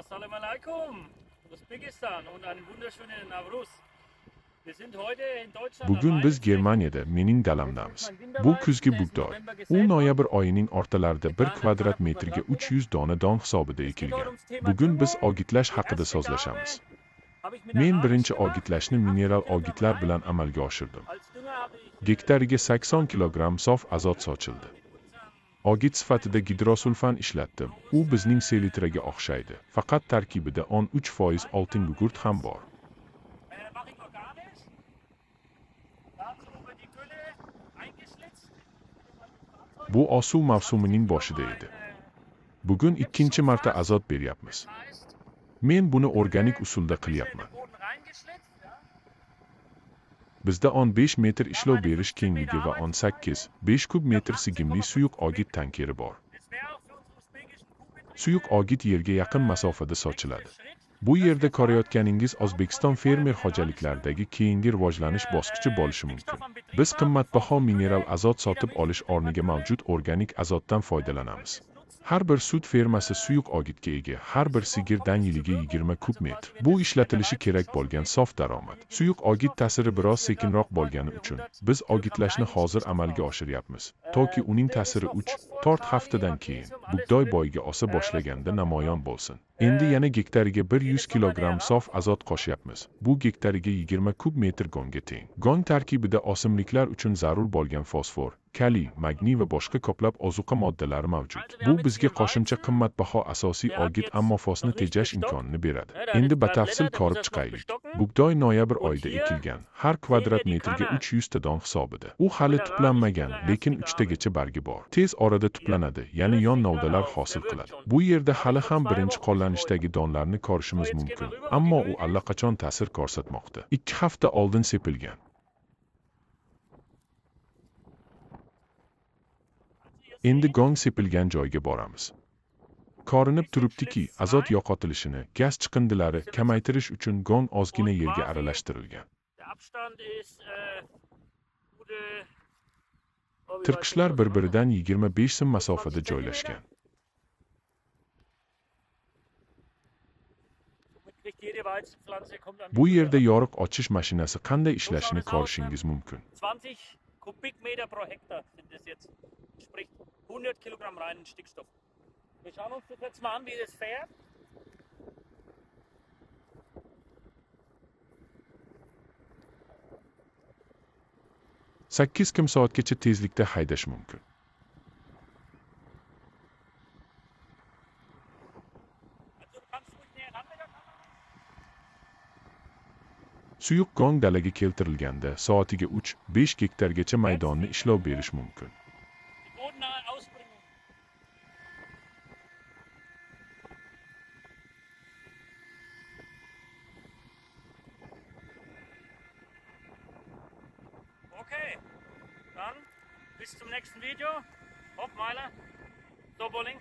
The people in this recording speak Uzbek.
Assalamu alaikum, Usbekistan und einen wunderschönen Navruz. Wir sind heute in Deutschland am Bugun biz Weihnachtsfest. Germaniyada mening dalamdamiz. Bu kuzgi bug'doy. U noyabr oyining o'rtalarida 1 kvadrat metrga 300 dona don hisobida Es geht heute ekilgan. ums Thema Bugun biz Düngung. ogitlash Die haqida erste so'zlashamiz. Gabe habe ich Men mineralisch birinchi gemacht, ogitlashni 80 mineral Kilogramm ogitlar rein. bilan amalga oshirdim. Als Dünger habe ich Gektariga 80 kilogramm sof azot sochildi. Ogit sifatida gidrosulfan ishlatdim. U bizning selitraga o'xshaydi, faqat tarkibida 13% oltingugurt ham bor. Mache ich organisch. Dazu wird die Gülle eingeschlitzt. Bu osuv mavsumining boshida edi. Bugun ikkinchi marta azot beryapmiz. Das heißt, Men buni organik usulda ein bisschen in qilyapman. den Boden reingeschlitzt. Ja. Bizda 15 metr ishlov berish kengligi va 18,5 kub metr sigimli suyuq ogit tankeri bor. Das wäre auch für unsere usbekischen Kuhbetriebe Suyuq ogit yerga yaqin masofada sochiladi. nächste Schritt. Bu yerda ko'rayotganingiz O'zbekiston fermer xo'jaliklaridagi keyingi rivojlanish bosqichi bo'lishi mumkin. Biz qimmatbaho mineral azot sotib olish o'rniga mavjud organik azotdan foydalanamiz. Har bir sut fermasi suyuq ogitga ega, har bir sigirdan yiliga 20 kub metr. Bu ishlatilishi kerak bo'lgan sof daromad. Suyuq ogit ta'siri biroz sekinroq bo'lgani uchun biz ogitlashni hozir amalga oshiryapmiz. Toki uning ta'siri 3-4 haftadan keyin bug'doy boyga osa boshlaganda namoyon bo'lsin. Endi yana gektariga 100 kilogramm sof azot qo'shyapmiz. Bu gektariga 20 kub metr gonga teng. Gong tarkibida o'simliklar uchun zarur bo'lgan fosfor, kaliy, magniy va boshqa ko'plab ozuqa moddalari mavjud. Bu bizga qo'shimcha qimmatbaho asosiy ogit ammofosni tejash imkonini beradi. Endi batafsil ko'rib chiqaylik. Bug'doy noyabr oyida ekilgan. Har kvadrat metrga 300 ta don hisobida. U hali tuplanmagan, lekin 3 tagacha bargi bor. Tez orada tuplanadi, ya'ni yon novdalar hosil qiladi. Bu yerda hali ham birinchi qo'llanishdagi donlarni ko'rishimiz mumkin, ammo u allaqachon ta'sir ko'rsatmoqda. 2 hafta oldin sepilgan. Endi gong sepilgan joyga boramiz. Ko'rinib turibdiki, azot yo'qotilishini, gaz chiqindilari kamaytirish uchun gong ozgina yerga aralashtirilgan. Der Abstand ist gute, oh, wie weit Tirqishlar sind das noch? bir-biridan 25 sim masofada joylashgan. Somit kriegt jede Weizenpflanze, kommt an die Bu Gülle yerda ran. yoriq ochish mashinasi qanday ishlashini ko'rishingiz mumkin. 20 Kubikmeter pro Hektar sind das jetzt. Sprich 100 Kilogramm reinen Stickstoff. Wir schauen uns das jetzt mal an, wie das fährt. Sakkiz km soatgacha tezlikda haydash mumkin. Also du kannst ruhig näher ran mit der Kamera. Suyuq gong dalaga keltirilganda soatiga 3-5 gektargacha maydonni ishlov berish mumkin. Die bodennahe Ausbringung. Okay, dann bis zum nächsten Video. Hopp, Meiler. So, Bolling.